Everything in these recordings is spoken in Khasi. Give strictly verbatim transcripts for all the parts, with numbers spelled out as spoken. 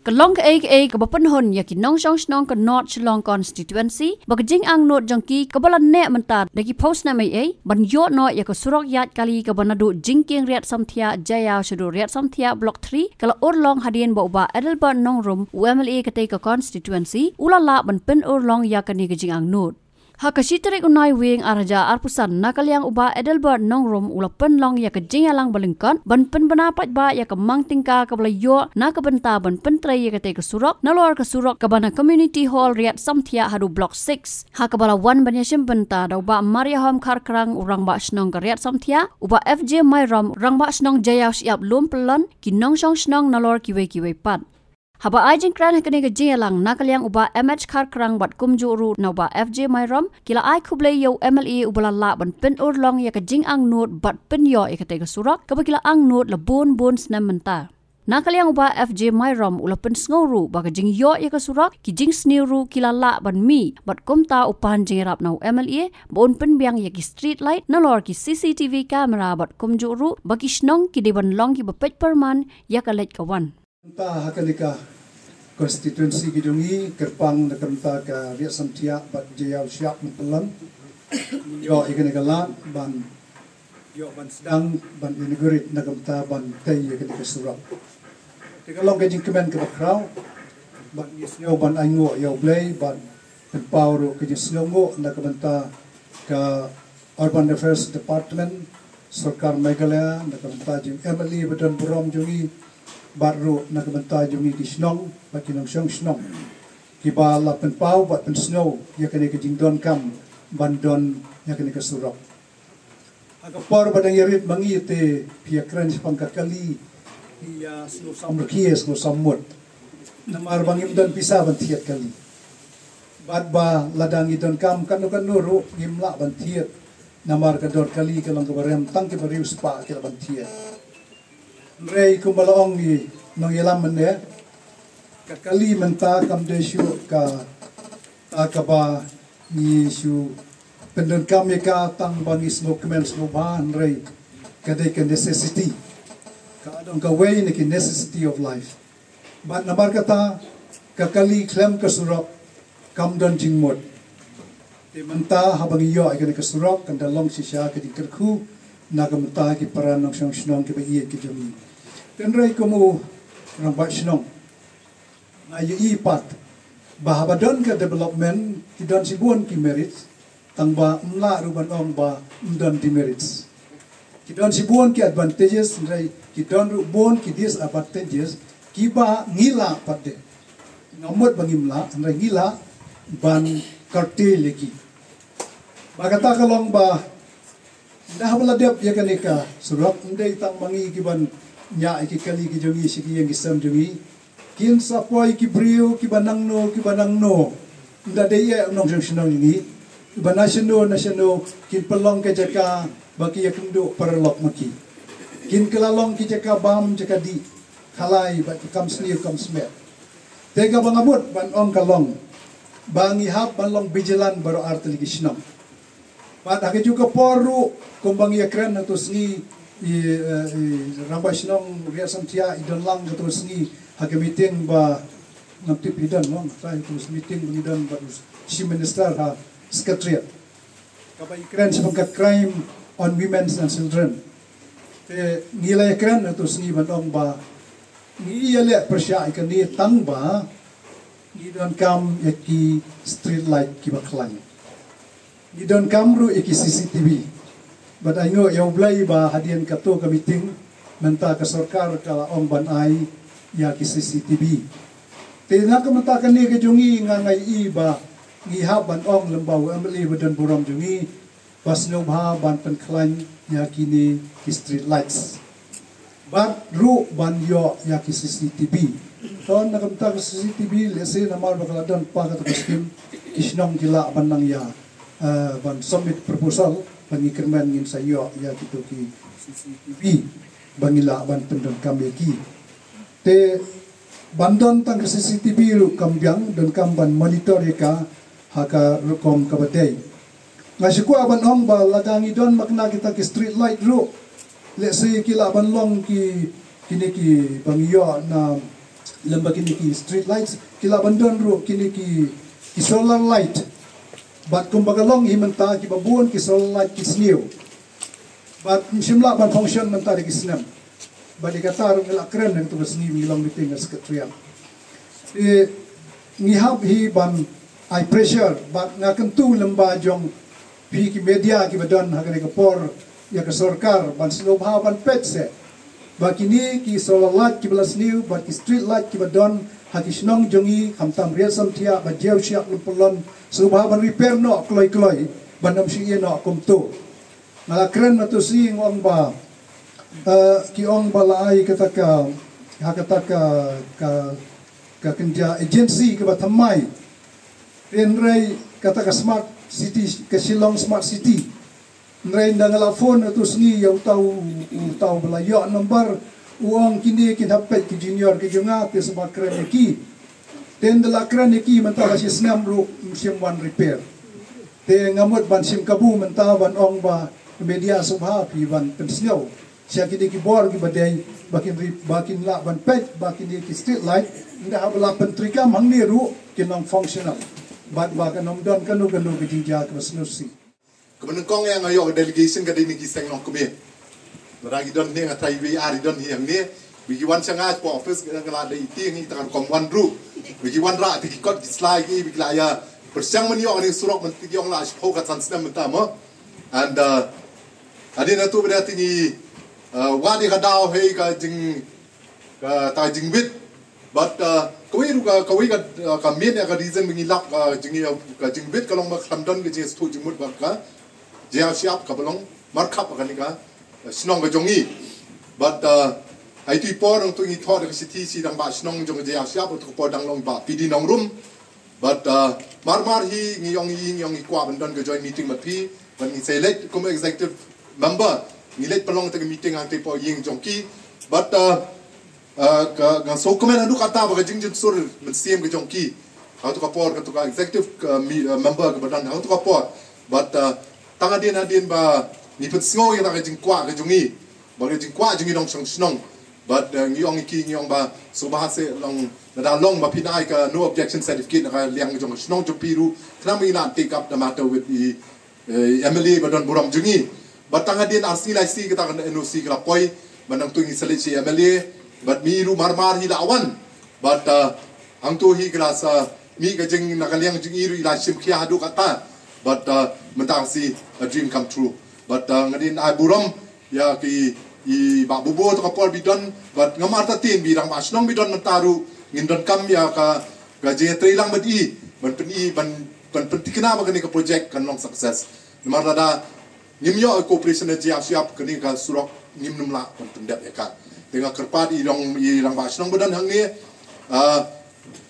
Ka long kaei kaei kaba pynhun ïa ki nongshong shnong ka North Shillong Constituency ba ka jingangnud jong ki kaba la neh mynta da ki phew snem eiei ban ïoh noh ïa ka surok ïaid kali kaba naduh Jingkieng Riat Samthiah Jaïaw shaduh Riat Samthiah Block three ka la urlong hadien ba u Bah Adelbert Nongrum, u M L A katei ka constituency, u la lah ban pynurlong ïa kane ka jingangnud. Ha ka shi tarik u Naiwieng ar hajar arphew san, na ka liang u Bah Adelbert Nongrum u la pynlong ïa ka jingïalang ba lyngkot ban pynbna paidbah ïa ka mang tyngka kaba la ïoh na ka bynta ban pyntrei ïa katei ka surok nalor ka surok kaba na Community Hall Riat Samthiah haduh Block six. Ha kaba la wan ban ïashim bynta da u Bah Mariahom Kharkrang, u Rangbah Shnong ka Riat Samthiah, u Bah F J Mairom, Rangbah Shnong Jaïaw Shyiap Lum Pyllun, ki nongshong shnong nalor kiwei kiwei pat. Haba ai jingkren ha kane ka jingïalang, na ka liang u Bah M H Kharkrang bad kumjuh ruh na u Bah F J Mairom, ki la ai khublei ïa u M L A uba la lah ban pynurlong ïa ka jingangnud bad pynïoh ïa katei ka surok kaba ki la angnud la bun bun snem mynta. Na ka liang u Bah F J Mairom u la pynsngew ruh ba ka jingïoh ïa ka surok, ki jingsniew ruh ki la lah ban mih, bad kumta u pan jingïarap na u M L A ba un pynbiang ïa ki street light nalor ki C C T V camera bad kumjuh ruh ba ki shnong ki dei ban long kiba peit pyrman ïa ka leit ka wan. Mynta ha kane ka constituency ka jong ngi, kyrpang na ka bynta ka Riat Samthiah bad Jaïaw Shyiap Lum Pyllun, ïoh ïa kane ka lad ban ïoh ban sdang ban inaugurate na ka bynta ban tei ïa kane ka surok. Te ka long ka jingkmen kaba khraw ban ïasngew ban ainguh ïa U Blei, ban pynpaw ruh ka jingsngewnguh na ka bynta ka Urban Affairs Department, Sorkar Meghalaya, na ka bynta jong u M L A ba don burom jong ngi, bad ruh na ka bynta jong ngi ki shnong bad ki nongshong shnong kiba la pynpaw bad pynsngew ïa kane ka jingdonkam ban don ïa kane ka surok. Ha ka por ba dang ïarit ma ngi te phi ïakren shaphang ka kali, phi ïasngewsam rkhie, ïasngewsam mut. Namar ba ngim don pisa ban thied kali. Bad ba lada ngi donkam kano kano ruh ngim lah ban thied. Namar ka dor kali ka long kaba rem, tang kiba riewspah ki lah ban thied. Hynrei kumba la ong i nongïalam mynne, ka kali mynta kam dei shuh kata kaba ngi shu pyndonkam ïa ka tang ba ngi sngewkmen sngewbha, hynrei ka dei ka necessity. Ka don kawei na ki necessity of life. Bad namar kata, ka kali khlem ka surok kam don jingmut. Te mynta haba ngi ïoh ïa kane ka surok, kan da long shisha ka jingkyrkhu na ka bynta ki para nongshong shnong kiba ïeit ki jong ngi. Hynrei kum u rangbah shnong, nga ïohi pat ba haba don ka development, ki don shibun ki merits, tang ba ym lah ruh ban ong ba ym don demerits. Ki don shibun ki advantages, hynrei ki don ruh bun ki disadvantages kiba ngi lah pat de. Ngam mut ba ngim lah, hynrei ngi lah ban curtail ïa ki. Ba kata ka long ba ynda haba la dep ïa kane ka surok, ym dei tang ma ngi kiban ñiah ïa ki kali ki jong ngi sha ki ïing ki sem jong ngi. Kin sa poi ki briew kiba nangno kiba nangno, ynda dei ïa u nongshong shnong jong ngi, ba na shano na shano kin pynlong ka jaka ba ki ïakynduh paralok ma ki. Kin kylla long ki jaka bam jaka dih, khalai bad ki kam sniew kam smet. Te kaba nga mut ban ong ka long ba ngi hap ban long vigilant baroh artylli ki shnong. Bad ha kajuh ka por ruh, kumba ngi ïakren ha tu sngi, i, eh, i rangbah shnong Riat Samthiah i don lang ha tu sngi ha ka meeting ba ngam tip i don, no, ha tu meeting ba ngi don bad u Chief Minister ha Secretariat. Kaba i kren shaphang ka crime on women and children. Te ngi la ïakren ha tu sngi ban ong ba ngi ïaleh pyrshah ïa kane tang ba ngi donkam ïa ki street light kiba khlaiñ. Ngi donkam ruh ïa ki C C T V. Bad ainguh ïa U Blei ba hadien kato ka meeting, mynta ka sorkar ka la ong ban ai ïa ki C C T V. Te na ka mynta kane ka jong ngi nga ngai i ba ngi hap ban ong lem ba u M L A ba don burom jong ngi, ba sngewbha ban pynkhlaiñ ïa kine ki street lights. Bad ruh ban ïoh ïa ki C C T V. Ton na ka bynta ka C C T V, lehse namar ba ka la don pat kata ka skim, ki shnong ki lah ban nang ïa, eh, ban submit proposal, ban ngi kyrmen ngin sa ïoh ïa kito ki C C T V, ba ngi lah ban pyndonkam ïa ki. Te ban don tang ka C C T V ruh kam biang, donkam ban monitor ïa ka ha ka rukom kaba dei. Nga shu kwah ban ong ba lada ngi don ma kane kita ki street light ruh, lehse ki lah ban long ki, kine kiba ngi ïoh na Lem bad kine ki street lights, ki lah ban don ruh kine ki, ki solar light. Bad kumba ka long hi mynta, kiba bun ki solar light ki sniew. Bad ym shym lah ban function mynta da ki snem. Bad ïa kata ruh ngi la kren ha kato ka sngi ngi long meeting ha Secretariat. Te ngi hap hi ban ai pressure, bad nga kyntu lyngba jong phi ki media kiba don ha kane ka por ïa ka sorkar ban sngewbha ban peit seh ba kine ki solar light kiba la sniew bad ki street light kiba don ha ki shnong jong ngi, khamtam Riatsamthiah bad Jaiaw Shyiap Lympylon, sngewbha ban repair noh kloi kloi ban ym shu ïeh noh kumto. Nga la kren mynta shi, nga ong ba, eh, ki ong ba la ai kata ka, ha kata ka, ka, ka kynja agency kaba thymmai. Hynrei kata ka smart city, ka Shillong Smart City. Hynrei ynda nga la phone mynta shi ïa uta u, uta uba la ïoh number, u ong kine kin hap peit ki junior ki jong nga te sngewbha kren ïa ki. Te ynda la kren ïa ki mynta la shi snem ruh ym shym wan repair. Te nga mut ban shim kabu mynta ban ong ba media sngewbha phi ban pynsngew sha kine ki bor kiba dei ba kin rip, ba kin lah ban peit ba kine ki street light ynda haba la pyntreikam hangne ruh kin long functional. Bad ba kan ym don kano kano ka jingjia kaba sngewsih. Kaba nyngkong ïa nga ïoh ka delegation ka dei na ki seng nongkmie. Lada ki don hangne nga tharai wei ar ki don hi hangne. Wei ki wan sha nga hapoh office, nga la dei iti ngi ta ka rukom wan ruh. Wei ki wan rah te ki kot ki slai ki, wei ki la ïa pyrshang ban ïoh kane ka surok mynta ki ong la shiphew ka san snem mynta mo. And, uh, hadien nangtu ba dei te ngi, uh, wad ïa ka daw hei ka jing, kata ka jingwit. Bad, uh, kawei ruh ka, kawei ka, uh, ka main ïa ka reason ba ngi lap ka jing, uh, ka jingwit ka long ba khlem don ka jingsngewthuh jingmut bad ka Jaiaw Shyiap kaba long markhap ha kane ka, uh, shnong ka jong ngi. Bad, uh, ha itu i por nangtu ngi thoh da ka shithi sha i rangbah shnong jong ka Jaiaw Shyiap, uta ka por dang long i Bah P D Nongrum. Bad, uh, mar mar hi ngi ong i, ngi ong i kwah ban don ka joint meeting bad phi, bad ngi sa leit kum executive member, ngi leit pynlong ïa ka meeting hangtei hapoh ïing jong ki. Bad, uh, uh, ka, nga sngewkmen haduh katta ba ka jingjynsur mynsiem ka jong ki, ha kato ka por, kato ka executive, uh, mi-, uh, member kaba don ha kato ka por. Bad, uh, tang hadien hadien ba ngi pynsngew ïa kata ka jingkwah ka jong ngi, ba ka jingkwah jong ngi nongshong shnong. Bad, uh, ngi ong ïa ki, ngi ong ba sngewbha seh long, lada long ba phin ai ka no objection certificate na ka liang jong ka shnong jong phi ruh, khnang ba ngin nang take up the matter with i, eh, M L A ba don burom jong ngi. Bad tang hadien ar sngi lai sngi kata ka N O C ka la poi, bad nangtu ngi sa leit sha i M L A, bad ma i ruh mar mar hi la wan. Bad, uh, hangtu hi ka la sa mih ka jing, na ka liang jong i ruh i la shim khia haduh katta. Bad, uh, mynta ka sngi a dream come true. Bad, uh, nga dei ai burom ïa ki, i Bah Bubo, uta ka por ba i don, bad ngam artatien ba i rangbah shnong ba i don mynta ruh ngin donkam ïa ka, ka jingïatreilang bad i ban pyn-i, ban, ban pynthikna ba kane ka project kan long success. Namar lada ngim ïoh cooperation na Jaiaw Shyiap, kane ka surok ngim nym lah ban pyndep ïa ka. Te nga kyrpad ïa i rong, i rangbah shnong ba don hangne, uh,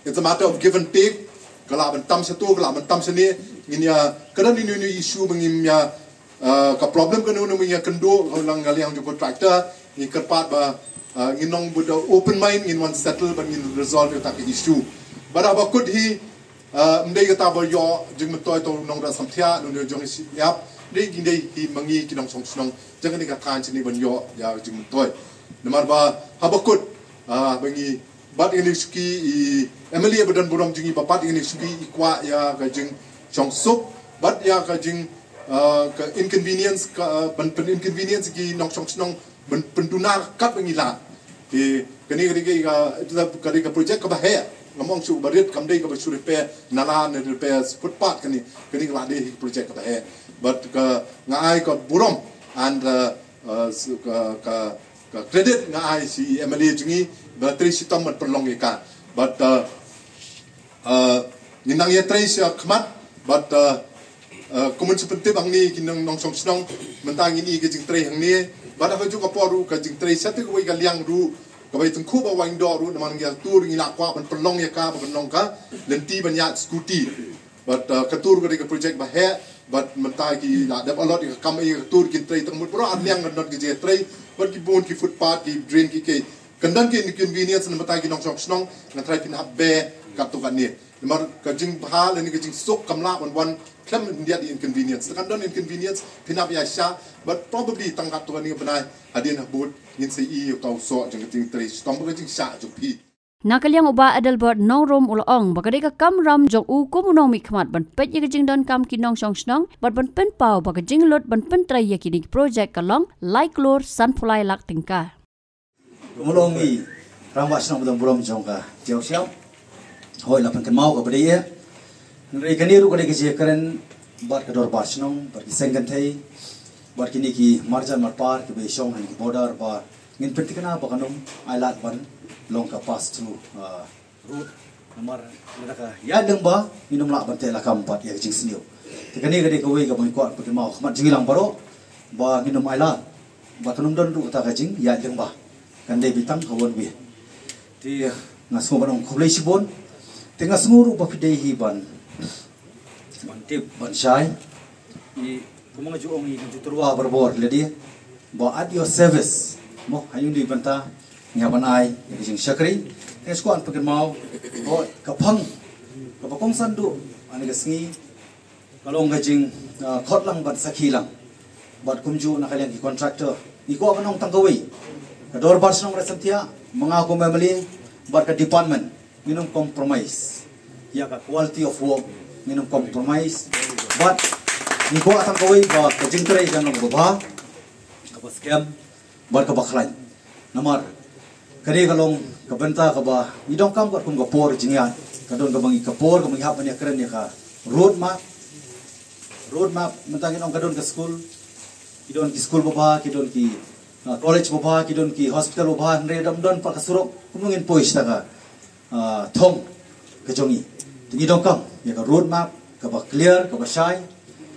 it's a matter of give and take. Ka lah ban tam shatu, ka lah ban tam shane. Ngin ïa, ka don ïa ine i issue ba ngim ïa, uh, ka problem kano kano ba ngin ïa kynduh, ka long ka liang jong contractor. Ngi kyrpad ba, uh, ngin long with the open mind, ngin wan settle bad ngin resolve ïa kata ka issue. Bad haba kut hi, uh, ym dei kata ba ïoh jingmyntoi to u nong Riatsamthiah, u nong jong i Shyiap, dei, dei hi ma ngi ki nongshong shnong jong kane ka thaiñ shane ban ïoh ïa jingmyntoi. Namar ba haba kut, uh, ba ngi bat ïa kane ka shuki, i M L A ba don burom jong ngi ba bat ïa kane ka shuki i kwah ïa ka jingshongsuk, bat ïa ka jing, uh, ka inconvenience, ka, uh, ban pyn-inconvenience ki nongshong shnong, ban pynduna katba ngi lah. Te kane ka dei ka, ka dei ka project kaba heh. Ngam ong shuh ba rit, kam dei kaba shu repair nala ne repair footpath, kane, kane ka lah dei hi project kaba heh. Bad ka, nga ai ka burom and, uh, uh, s-, ka, ka, ka credit nga ai sha i M L A jong ngi ba trei shitom ban pynlong ïa ka. Bad, uh, uh, ngin nang ïatrei shakhmat, bad, uh, uh, kumno shu pyntip hangne ki nong, nongshong shnong, mynta ngin ïoh ka jingtrei hangne, bad ha kajuh ka por ruh ka jingtrei sha kawei ka liang ruh, kaba ïa tyngkhuh ba wang doh ruh, namar ngi ïa tur ngi la kwah ban pynlong ïa ka, ban pynlong ka lynti ban ïaid scooty. Bad, uh, ka tur ka dei ka project ba heh, bad mynta ki la dep allot ïa ka kam ïa ka tur kin trei tang mut baroh ar liang kan don ka jingtrei, bad ki bun ki footpath, ki drain ki, ki kan don ki inconvenience na mynta ki nongshong shnong, nga tharai phin hap beh katto katne. Namar ka jingbha lane ka jingsuk kam lah ban wan khlem hyndiat inconvenience. Kan don inconvenience phin hap ïa shah, but probably tang katto katne bnai hadien habud ngin sa ïoh ïa uta u soh jong ka jingtrei shitom bad ka jingshah jong phi. Na ka liang u Bah Adelbert Nongrum u la ong ba ka dei ka kamram jong u kum u nongmihkhmat ban peit ïa ka jingdonkam ki nongshong shnong bad ban pynpaw ba ka jinglut ban pyntrei ïa kine ki projek ka long lai klur sanphew lai lak tyngka. Kumno ngi rangbah shnong ba don burom jong ka Tiaw Siap. Hoi la pynkynmaw ka ba dei ïa. Hynrei kane ruh ka dei ka jingkren bad ka dorbar shnong bad ki seng kynthei bad kine ki marjan marpar ki ba ïashong ha ki border ba ngin pynthikna ba kan ym ailad ban long ka pass through, ah, road. Namar lada ka ïaid lyngba ngin ym lah ban teh lakam pat ïa ka jingsniew. Te kane ka dei kawei kaba ngi kwah pynkynmaw ha khmat jong ngi lang baroh ba ngin ym ailad ba kan ym don ruh kata ka jingïaid lyngba. Kan dei beit tang ka one way. Te nga sngew ban ong khublei shibun. Te nga sngew ruh ba phi dei hi ban ban tip ban shai. I kumba nga ju ong i nga ju tyrwa barabor lade ba at your service. Mo ha ïing dei bynta ngi hap ban ai ïa ka jingshakri. Te nga shu kwah pynkynmaw ba ka phang kaba kongsan duh ha kane ka sngi ka long ka jing, ah, khot lang bad sakhi lang. Bad kumjuh na ka liang ki contractor ngi kwah ban ong tang kawei. Ka dorbar shnong Raisamthiah, ma nga kum M L A bad ka department ngin ym compromise ïa ka quality of work, ngin ym compromise. Bad ngi kwah tang kawei ba ka jingtrei kan long kaba bha, kaba skhem bad kaba khlaiñ. Namar kane ka long ka bynta kaba ngi donkam katkum ka por jingïaid. Ka don kaba ngi, ka por kaba ngi hap ban ïakren ïa ka road map. Road map mynta ngi ong ka don ka skul, ki don ki skul babha, ki don ki, ah, college babha, ki don ki hospital babha, hynrei da ym don pat ka surok, kumno ngin poi sha ka, ah, thong ka jong ngi. Te ngi donkam ïa ka road map kaba clear, kaba shai,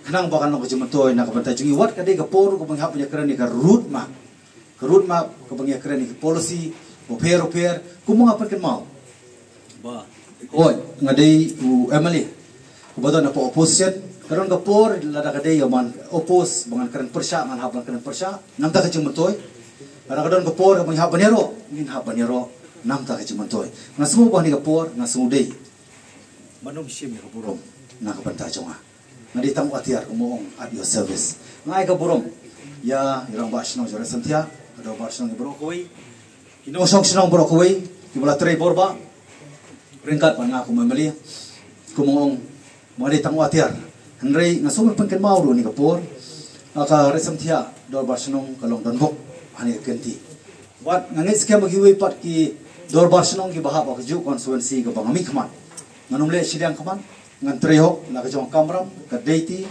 khnang ba kan long ka jingmyntoi na ka bynta jong ngi. Wat ka dei ka por kaba ngi hap ban ïakren ïa ka road map. Ka road map kaba ngi ïakren ïa ki policy bapher bapher, kumba nga pynkynmaw. Ba hoi, nga dei u M L A uba don hapoh opposition. Ka don ka por lada ka dei ïa ban oppose ba ngan kren pyrshah, ngan hap ban kren pyrshah, namar ka jingmyntoi. Lada ka don ka por ba ngi hap ban ïaroh, ngin hap ban ïaroh namar ka jingmyntoi. Nga sngew ba ha kane ka por nga sngew dei ban ym shim ïa ka burom na ka bynta jong nga. Nga dei tang u atiar, kumba ong, at your service. Nga ai ka burom ïa i rangbah shnong jong Raisamthiah, ka dorbar shnong baroh kawei, ki nongshong shnong baroh kawei kiba la trei bor bah ryngkat bad nga kum M L A. Kumba ong, nga dei tang u atiar. Hynrei nga sngew pynkynmaw ruh ha kane ka por, ah, ka Raisamthiah dorbar shnong ka long donbok ha kane ka kynti. Bad nga ngeit skhem ba kiwei pat ki dorbar shnong kiba hap ha kajuh constituency kaba nga mihkhmat, ngan ym leh shiliang khmat, ngan trei hok na ka jong ka kamram, ka dei ti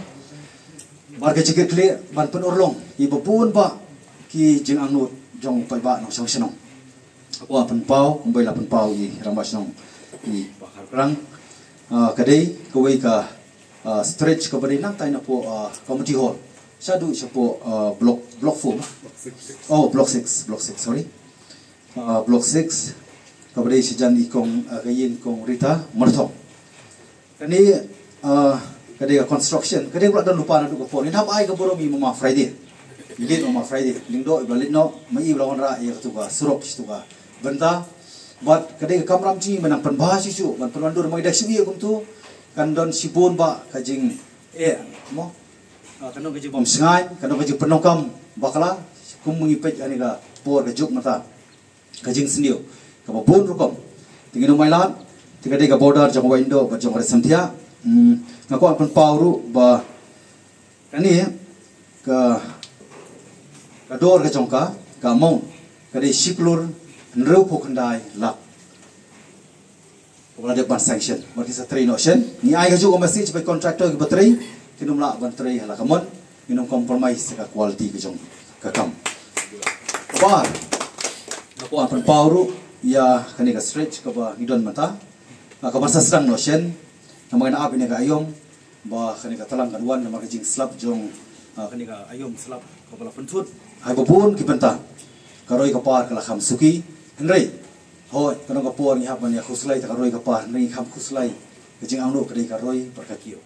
bad ka jingkitkhlieh ban pynurlong ïa ba bun bah ki jingangnud jong u paidbah nongshong shnong. Nga kwah pynpaw kumba la pynpaw i rangbah shnong i Bah Kharkrang. Ah, ka dei kawei ka, ah, stretch kaba dei nangtai napoh, ah, community hall shaduh shapoh, ah, block, block four. Oh, block six, block six, sorry. Ah, block six, kaba dei shajan i kong, ah, ka ïing kong Rita Marthong. Kane, ah, ka dei ka construction, ka dei ka la don lypa naduh ka por. Ngin hap ai ka burom i Mama Friday, i late Mama Friday Lyngdoh, iba la leit noh, ma i ba la wanrah ïa katu ka surok sha katu ka bynta. Bad ka dei ka kamram jong ngi ban nang pynbha shuh shuh, ban pynwandur, ma ngi da shu ïa kumtu kan don shibun bah ka jing, eh, mo, ah, kan don ka jingbymshngaiñ, kan don ka jingpyndonkam bakla. Kum ma ngi peit ha kane ka por ka juk mynta, ka jingsniew kaba bun rukom. Te ngin ym ailad, te ka dei ka border jong ka Wahyndoh bad jong ka Raisamthiah. Hmm, nga kwah pynpaw ruh ba kane ka, ka dor ka jong ka, ka amount ka dei shi klur hynriewphew khyndai lak. Kaba la dep ban sanction, ba ki sa trei noh shen. Ngi ai kajuh ka message ba ki contractor kiba trei, kin ym lah ban trei ha la ka mon, kin ym compromise ka quality ka jong ka kam. Kaba ar, nga kwah pynpaw ruh ïa kane ka stretch kaba ngi don mynta, ah, kaba sa sdang noh shen. Namar ngi ap ïa kane ka aïom, ba kane ka tlang kan wan namar ka jingslap jong, ah, kane ka aïom slap kaba la pynthut. Haba bun ki bynta ka roi ka par ka la kham suki. Hynrei hoi, ka nong ka por ngi hap ban ïa khuslai ta ka roi ka par, hynrei ngi kham khuslai ka jingangnud ka dei ka roi bad ka kiew.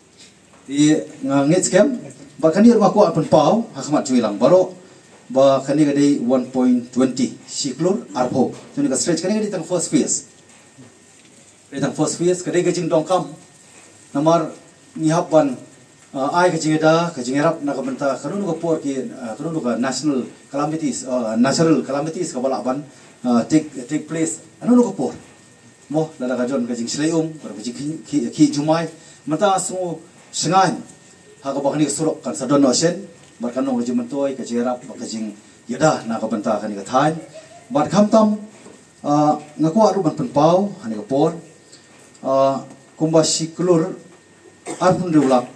Te nga ngeit skhem ba kane ruh nga kwah pynpaw ha khmat jong ngi lang baroh ba kane ka dei one point twenty, shi klur arphew. Te kane ka stretch, kane ka dei tang first phase. Ka dei tang first phase, ka dei ka jingdonkam. Namar ngi hap ban, ah, ai ka jingïada, ka jingïarap na ka bynta kano kano ka por ki, ah, kano kano ka national calamities, ah, natural calamities kaba lah ban, ah, take, take place ha kano kano ka por. Mo, lada ka don ka jingshlei um, ka jingkhih, khih, khih jumai. Mynta sngew shngaiñ ha kaba kane ka surok kan sa don noh shen, bad kan long ka jingmyntoi, ka jingïarap bad ka jingïada na ka bynta kane ka thaiñ. Bad khamtam, ah, nga kwah ruh ban pynpaw ha kane ka por, ah, kumba shi klur arphew hynriew lak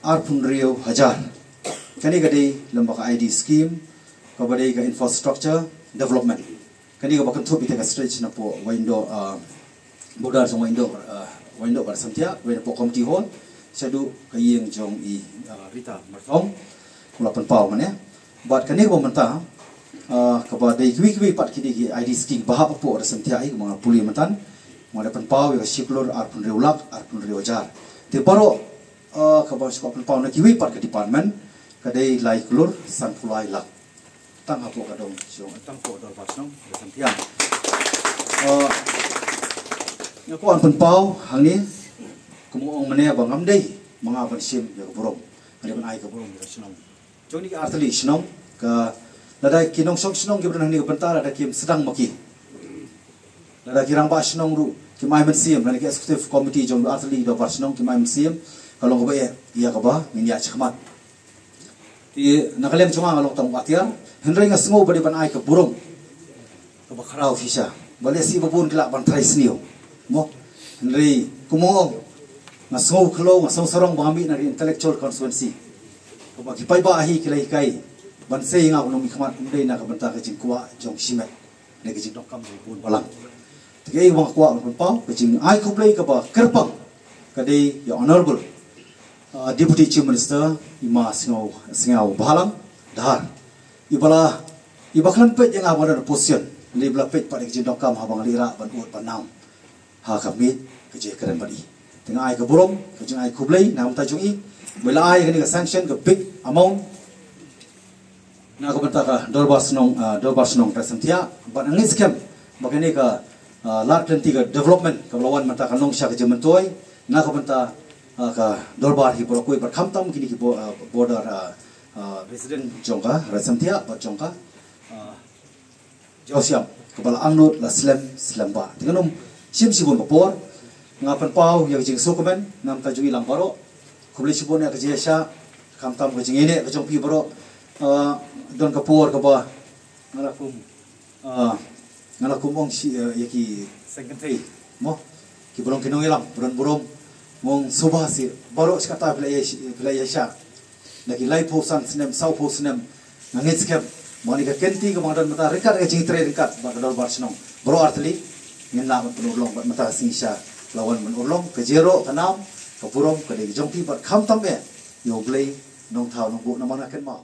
arphew hynriew hajar. Kane ka dei lem bad ka I D scheme, kaba dei ka infrastructure development. Kane kaba kynthup ïa ka stretch napoh Wahindor, ah, border jong Wahindor, ah, Wahindor bad Samthiah, wei napoh Community Hall shaduh ka ïing jong i, ah, Rita Marthong. Nga la pynpaw mane. Bad kane kaba mynta, ah, kaba dei kiwei kiwei pat kine ki I D scheme ba hap hapoh Samthiah, i kaba nga pule mynta. Nga la pynpaw ïa ka shi klur arphew hynriew lak arphew hynriew hajar. Te baroh, ah, kaba shu kwah pynpaw na kiwei pat ka department, ka dei lai klur sanphew lai lak. Tang hapoh ka dong shnong, tang hapoh dorbar shnong Samthiah. Ah, nga kwah pynpaw hangne, kumba ong mane ba ngam dei ma nga ban shim ïa ka burom, nga dei ban ai ka burom ïa ka shnong. Jong kine ki artylli shnong, ka lada ki nongshong shnong kiba don hangne ka bynta lada kim sdang ma ki, lada ki rangbah shnong ruh kim ai mynsiem, lada ki executive committee jong artylli dorbar shnong kim ai mynsiem, ka long kaba eh ïa kaba ngin ïaid shakhmat. Te na ka liang jong nga, nga long tang u atiar, hynrei nga sngew ba dei ban ai ka burom kaba khraw shisha. Balei? Shi ba bun ki lah ban trai sniew, mo. Hynrei kumba ong, nga sngew khlaw, nga sngew sarong ba nga mih na ri intellectual constituency, kaba ki paidbah hi ki la hikai ban sei ïa nga u nongmihkhmat, ym dei na ka bynta ka jingkwah jong shimet, ne ka jingdonkam jong bun balang. Te kaei ba nga kwah ban pynpaw, ka jingai khublei kaba kyrpang ka dei ïa Honorable, ah, Deputy Chief Minister, i Ma Sniaw, Sniawbhalang Dhar. Iba la, iba khlem peit ïa nga ba nga don ha position, hynrei iba la peit pat ïa ka jingdonkam haba nga leit rah ban ud ban nam ha ka miej ka jingkren bad i. Te nga ai ka burom, ka jingai khublei na ka bynta jong i ba i la ai kane ka sanction, ka big amount, na ka bynta ka dorbar shnong, ah, dorbar shnong Raid Samthiah. Bad nga ngeit skhem ba kane ka, ah, lad lynti ka development kaba la wan mynta kan long sha ka jingmyntoi na ka bynta, ah, ka dorbar hi baroh kawei, bad khamtam kine ki bo-, ah, border, ah, ah, resident jong ka Raid Samthiah bad jong ka, ah, Jowsiam, kaba la angnud la slem slem bha. Te ngan ym shim shibun ka por, nga pynpaw ïa ka jingsngewkmen na ka bynta jong i lang baroh. Khublei shibun ïa ka jingïaishah, khamtam ka jingïaineh ka jong phi baroh. Ah, don ka por kaba nga la kum, ah, nga la kum ong shi, eh, ïa ki seng kynthei, mo, kiba long ki nongïalam ba don burom, nga ong sngewbha shi baroh shi katta phi la ïa, phi la ïaishah. Da ki laiphew san snem, sawphew snem, nga ngeit skhem ba kane ka kynti kaba nga don mynta ryngkat ka jingtrei ryngkat bad ka dorbar shnong baroh artylli, ngin lah ban pynurlong bad mynta ka sngi sha la wan ban urlong. Ka jingïaroh, ka nam, ka burom ka dei ka jong phi bad khamtam eh ïa U Blei Nongthaw Nongbuh namar nga kynmaw.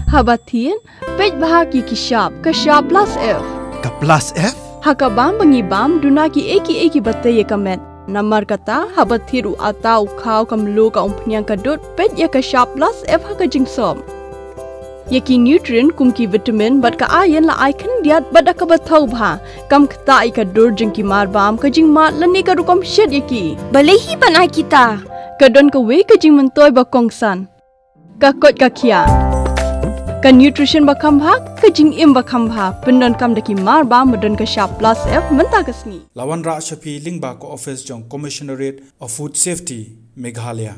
Haba thied, peit bha ha ki shap, ka shap plus F. Ka plus F? Ha ka bam ba ngi bam, duna kiei kiei kiba tei ïa ka met. Namar kata, haba thied u atta, u khaw, ka mluh, ka umphniang, ka dud, peit ïa ka shap plus F ha ka jingsop. Ïa ki nutrient kum ki vitamin bad ka iron la ai khyndiat bad da kaba thaw bha. Kam ktah ïa ka dur jong ki marbam, ka jingmad lane ka rukom shet ïa ki. Balei hi ban ai kita? Ka don kawei ka jingmyntoi ba kongsan. Ka koit ka khiah. Ka nutrition ba kham bha, ka jingim ba kham bha. Pyndonkam da ki marbam ba don ka shap plus F mynta ka sngi. La wanrah sha phi lyngba ka office jong Commissionerate of Food Safety, Meghalaya.